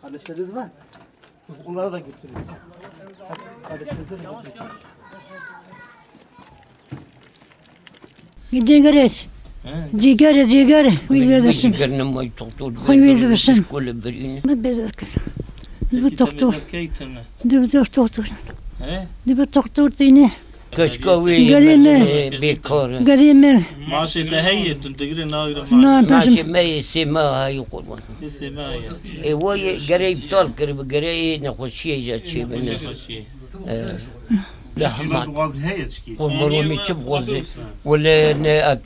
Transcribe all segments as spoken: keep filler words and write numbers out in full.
Kardeşleriniz var. Onlara da götürün. Kardeşlerinize de götürün. Cîgerê. He? Cîgerê, cîgerê. Wî vê dişin. Cîger nemay doktor. Xwe wî dibişin. Şkole birîne. Me bêzar kir. Peki, doktor. Te bêzar key tune? Doktor. He? Doktor tîne. Keşka wî Gelê me. Bêkar e. Gelê me. Maaşê te heye, tu digirê nagirê maaş? Na, Maaşê me yê sê meha heye qurban. Yê sê meha heye. Ê, wa yê gere îptal kiribi, gere ê nexweşiyê ja çêbine. Nexweşiyê. Ee, Lehmat. Qurban wî çi bixwazê? Wele ne et,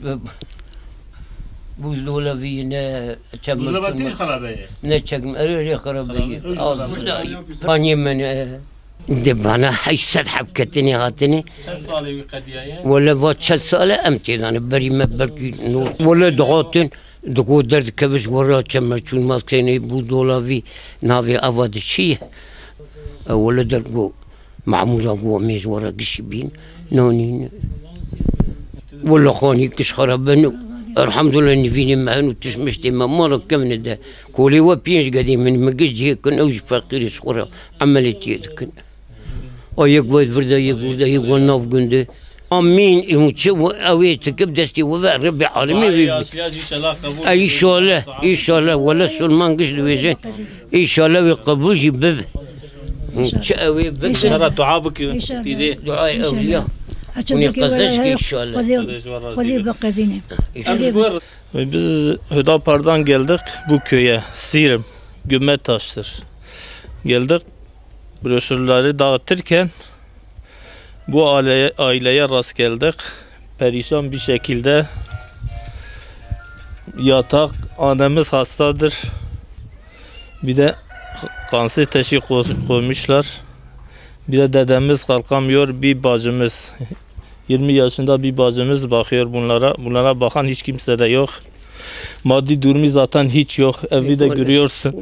buzdolavî, ne çemir. Buzdolava tê çumir. Xerabe ye? Ne çekim, erê, erê xerabe ye. Xerabe. Az bidayî. Paniyê min e. Di bana heşt sed heb ketinê hatine. Çend salê wî qediyaye? Wele va çend sale em têdane. Berî me belkî nû. Wele dihatin, digo derdikeve ji we re çemir çûn, maskenê, buzdolavî, navê ava di çi ye? E, wele dergo. Mamûra ku em ê ji we re gişî bîn, nanîn. Wele xanî giş xerabe no. Elhamdulillah nivînê me heno, tişt miştê me mala kevne de. Kolê we pênc gedê min, min giş cihê kin, ew jî feqîrê ji xwe re emelê tê dikin. A yek ve vir de, yek wir de, yek we nav gund e. Amîn. Û çi we, ew ê tikib destê we ve, Rebbê alemê wê bi. Ey, înşallah, înşallah. Wele Sulman giş dibêje. Înşallah wê qebûl jî bibe. Çi ew ê bikin. Înşallah. Dua bikin. Înşallah. Dîdê. Duayê ewliya. Înşallah. Hûn ê qezenc ki înşallah. Xwedê, Xwedê ji we razî be. Xwedê biqedîne. Înşallah. Xwedê bi- Biz Hüdapar'dan geldik bu köye. Sirim, Gümetaş'tır. Geldik. Broşürleri dağıtırken bu aileye, aileye rast geldik. Perişan bir şekilde yatak, annemiz hastadır. Bir de kanser teşhisi koy-, koymuşlar. Bir de dedemiz kalkamıyor, bir bacımız, yirmi yaşında bir bacımız bakıyor bunlara. Bunlara bakan hiç kimse de yok. Maddi durumu zaten hiç yok. Evi de görüyorsun.